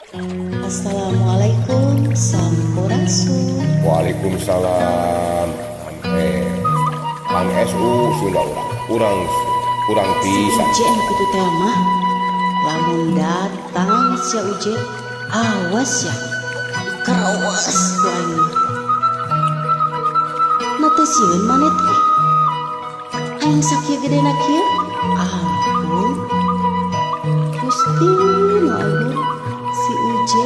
Assalamualaikum sampurasun. Waalaikumsalam. Pan SU Sunda urang kurang pisan. Si Uje anu kitu teh mah lamun datang sia Uje awas ya dikerewas ku aing mah. Na teu sieun maneh teh? Aing sakieu gedena kieu? Ampun. Gusti nu agung si Uje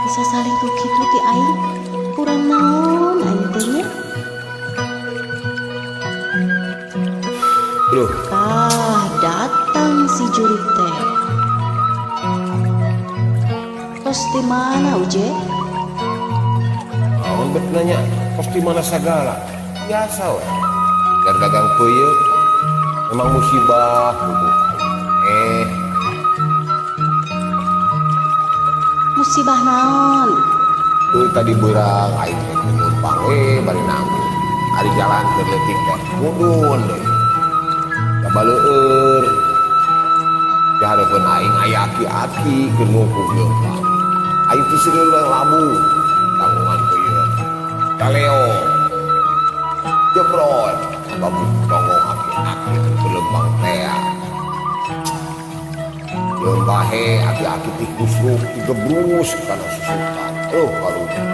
bisa salingkuh kitu ti aing kurang naon aing teh nya? Loh. Tah datang si jurig teh. Tos di mana Uje? Naon bet nanya tos di mana sagala? Biasa we. Keur dagang peuyeut memang musibah bubu. Musibah naon? Tuh tadi beurang aing teh numpang we bari nanggung. Ari jalan keur leutik teh mudun deui. Baleueur di hareupeun aing aya aki-aki keur ngungkung leumpang. Aing teh seureuleuh labu tanggungan peuyeut. Kaleo jebrot babu tonggong aki-aki anu leumpang tea. Jeung bahe aki-aki ti kusruk digebrus kana susukan. Oh karunya.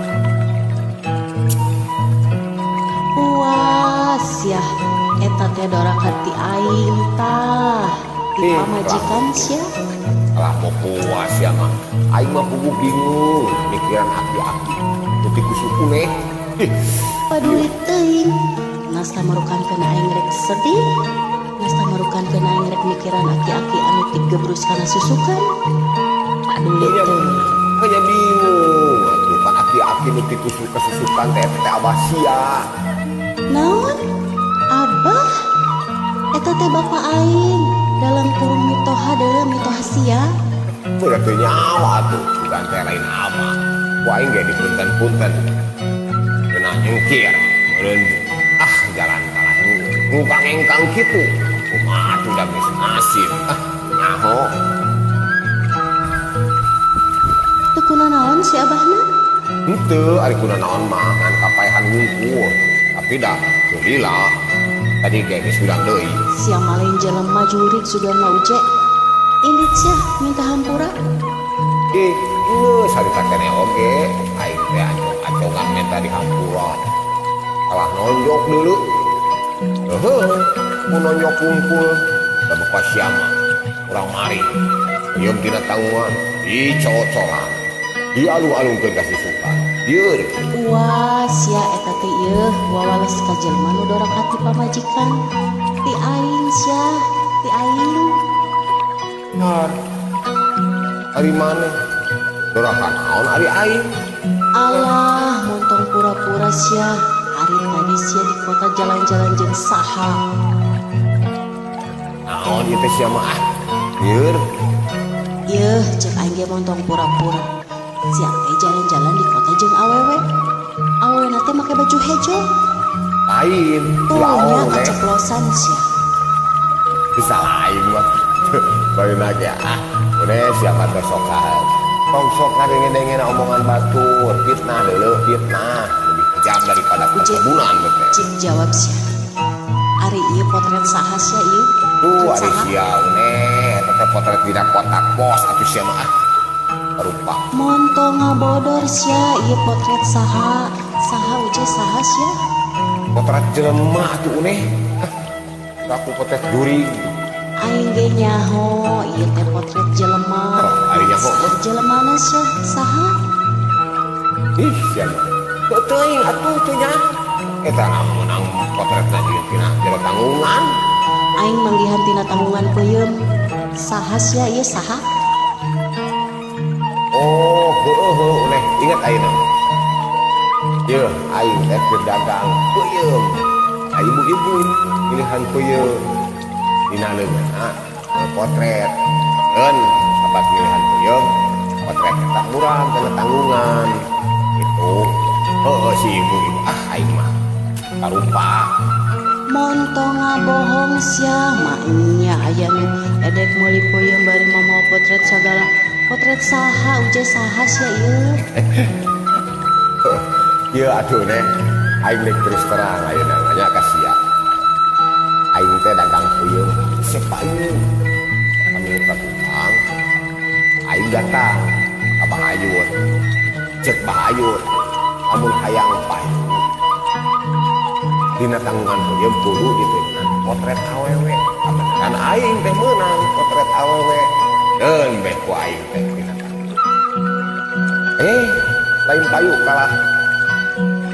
Puas ya. Eta teh doraka ti aing tah ti pamajikan sia. Alah mau puas ya mah. Aing mah puguh bingung mikiran aki-aki. Teu ti kusuku neh. Paduli teuing. Nasta marukankeun aing rek sedih. Nasta marukankeun aing rek mikiran aki-aki anu tigebrus kana susukan. Paduli teuing. Hanya bingung. Atuh pan aki-aki nu ti kusuku kasusukan teh teh abah sia. Naon? Abah, eta teh bapak aing dalam kurung mitoha dalam mitoha sia. Udah teu nyawa atuh, bukan teh lain abah. Ku aing ge dipunten-punten. Kena nyengkir, meureun ah jalan kalah ngukang-engkang kitu. Kumaha atuh da geus nasib. Ah, nyaho. Teu kunanaon si abahna? Henteu, ari kunanaon mah ngan kapaehan wungkul. Tapi dah teu lila. Tadi ge geus hudang deui. Sia mah lain jelema jurig sugan mah Uje. Indit sia minta hampura. Ih, geus harita keneh oge. Aing teh acong-acongan minta dihampura. Kalah nonjok dulu. Heuh, mun nonjok kungkul. Da bapak sia mah urang mari. Ieu tina tanggungan dicocolan. Dialung-alungkeun ka susukan. Lieur. Wah, sia eta teh ieu wawales ka jelema nu doraka ti pamajikan. Ti aing sia, ti aing. Har. Ari maneh? Doraka naon ari aing? Alah, montong pura-pura sia. Ari tadi sia di kota jalan-jalan jeung saha. Naon ieu teh sia mah ah? Lieur. Yeuh, ceuk aing ge montong pura-pura. Sia teh jalan-jalan di kota jeung awewe. Awewe teh make baju hejo. Lain, lain keceplosan sia. Bisa lain mah. Baeuna ge ah. Udah siapa teh sok tong sok ngadenge-dengena omongan batur, fitnah deuleuh fitnah lebih kejam daripada perkebunan teh. Cik jawab sia. Ari ieu potret saha sia ieu? Tuh ari sia uneh, eta teh potret dina kotak pos atuh sia mah ah. Rupa. Montong ngabodor sia ieu potret saha? Saha Uje saha sia? Potret jelema atuh uneh. Hah, aku potret jurig. Aing ge nyaho ieu teh potret jelema. Oh, ari nyaho mah jelemana sia saha? Ih sia mah. Teu teuing atuh teu nyaho. Eta meunang potretna ieu tina jero tanggungan. Aing manggihan tina tanggungan peuyeum. Saha sia ieu saha? Oh, heueuh heueuh uneh ingat ayeuna. Yeuh, aing teh keur dagang peuyeum. Aya ibu-ibu pilihan peuyeum. Dina leungeunna potret. Keun sahabat pilihan peuyeum, potret eta murah kana tanggungan. Itu heueuh si ibu-ibu ah aing mah karupa. Montong ngabohong sia mah nya aya nu edek meuli peuyeum bari mamawa potret sagala. Potret saha Uje saha sia ieu? Ieu atuh neh aing rek terus terang ayeuna mah nya ka sia. Aing teh dagang peuyeum sepayu. Kami ka tukang. Aing datang ka Bahayut. Cek Bahayut lamun hayang payu. Dina tanggungan peuyeum kudu diteunang potret awewe. Kabeneran aing teh meunang potret awewe. Deun beh ku aing teh dina tanggungan. Lain payu kalah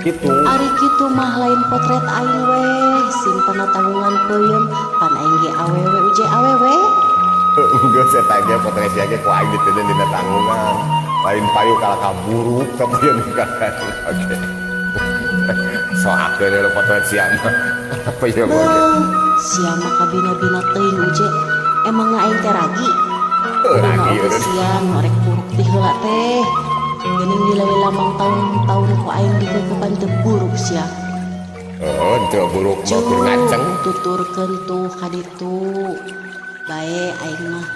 kitu. Ari kitu mah lain potret aing weh, simpen tanggungan peuyeum pan aing ge awewe Uje awewe. Geus eta ge potret sia ge ku aing diteunang dina tanggungan. Lain payu kalah kaburuk ka peuyeum ka. Oke. Soakeun lu potret sia mah. Peuyeum oge. Sia mah kabina-bina teuing Uje. Emang aing teh ragi? Ragi eureun. Sia nu arek buruk ti heula teh. Geuning dilali lamang tahun-tahun ku aing dikekepan teu buruk sia. Oh, teu buruk mah keur ngaceng. Tuturkeun tuh ka ditu. Bae aing mah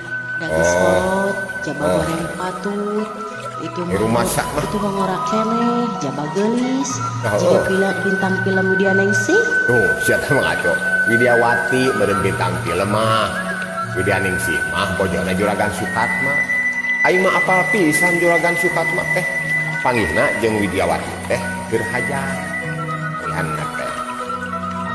da geus kolot, jaba goreng patut. Itu mah itu mah ngora keneh, jaba geulis. Jiga bintang film Widya Ningsih. Tuh, sia teh mah ngaco. Widyawati meureun bintang film mah. Widya Ningsih mah bojona Juragan Sukatma. Aing mah apal pisan Juragan Sukatma teh. Panggihna jeung Widyawati teh keur hajar. Panggihanna teh.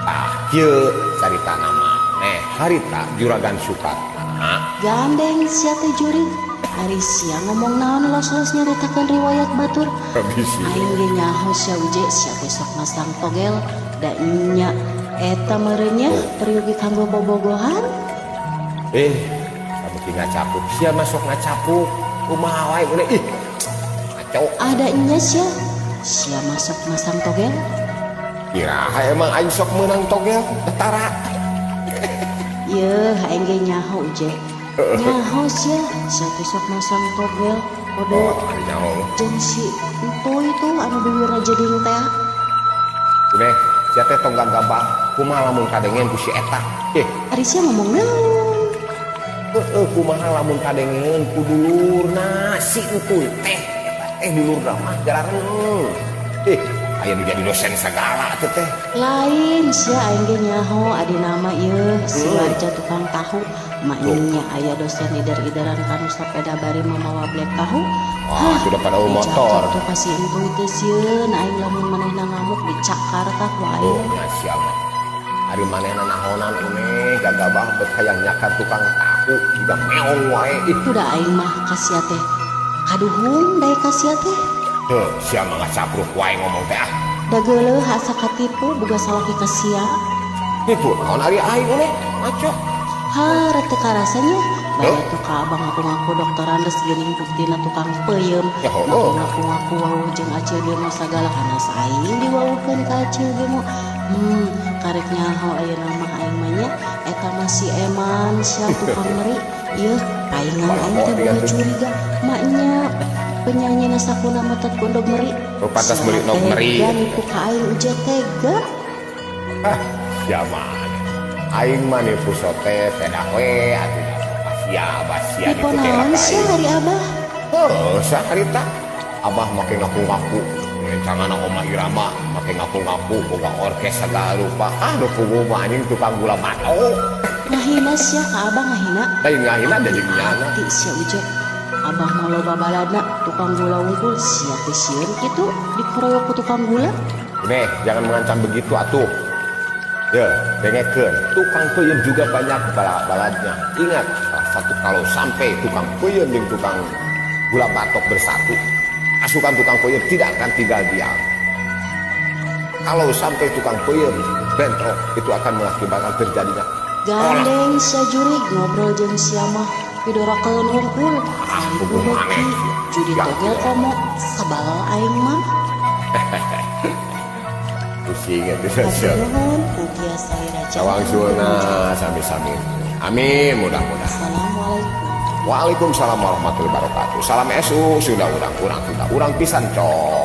Tah kieu caritana mah. Neh, harita Juragan Sukatma. Gandeng sia teh jurig. Ari sia ngomong naon los-los nyaritakeun riwayat batur. Aing ge nyaho sia Uje sia teh sok masang togel da nya eta meureun nya peryogi kanggo bobogohan. Sabeki ngacapuk sia masuk ngacapuk kumaha wae geus ih. Ngaco. Ada nya sia. Sia masuk masang togel. Iraha emang aing sok meunang togel tara. Yeuh aing ge nyaho Uje. Nyaho sia, sia teh sok masang togel kode. Oh, jeung si entoy tuh anu bibirna jeding teh. Neh, sia teh tong gagabah kumaha lamun kadengen ku si eta. Ari sia ngomong naon? Heeh, kumaha lamun kadengen ku dulurna si entoy teh. Eta teh dulurna mah jalareng. Aya nu jadi dosen sagala atuh teh. Lain sia aing ge nyaho adi nama ieu si Warja tukang tahu. Maknya aya dosen ider-ideran kanu sapeda bari mamawa blek tahu. Wah, sudah pada motor. Tuh kasih entuy teh sieun aing lamun manehna ngamuk dicakar tah ku aing. Oh, nya sia mah. Ari manehna nahonan une gagabah bet hayang nyakar tukang tahu jiga meong wae. Ih, udah aing mah ka sia teh. Kaduhung dae ka sia teh. Heuh, sia mah ngacapruk wae ngomong teh ah. Da geuleuh asa katipu boga salaki ka sia. Nipu naon ari aing une ngaco. Ha, rek teu karasanya. Bae tuh ka abang ngaku-ngaku doktorandes geuning buktina tukang peuyeum. Ngaku-ngaku wawuh jeung Acil Gemo sagala kana aing diwawuhkeun ka Acil Gemo. Karek nyaho ayeuna mah aing mah nya eta mah si Eman sia tukang meri. Ieu paingan aing teh boga curiga maknya penyanyi sakuna metet ku endog meri. Oh, pantas meuli endog meri. Nipu ka aing Uje tega. Ah, sia mah. Aing mah nipu sote pedah we atuh sia basia nipu naon sia ari abah. Heuh, sakarita abah make ngaku-ngaku rencangana Oma Irama make ngaku-ngaku boga orkes sagala rupa. Ah, nu puguh mah anjing tukang gula batok. Ngahina sia ka abah ngahina. Lain ngahina da jeung nyana. Ti sia Uje. Abah mah loba baladna tukang gula wungkul sia teh sieun kitu dikeroyok ku tukang gula. Neh, jangan mengancam begitu atuh. Ya, dengekeun, tukang peuyeum juga banyak baladnya. Ingat, salah satu kalau sampai tukang peuyeum jeung tukang gula batok bersatu, pasukan tukang peuyeum tidak akan tinggal diam. Kalau sampai tukang peuyeum bentrok, itu akan mengakibatkan terjadinya gandeng sia jurig ngobrol jeung sia mah pidorakeun wungkul. Ah, puguh maneh. Judi togel komo sabal aing mah. Pusing atuh sia. Sawang sulna sami-sami. Amin, mudah-mudahan. Assalamualaikum. Waalaikumsalam warahmatullahi wabarakatuh. Salam SU, sudah urang-urang, sudah urang pisan, cok.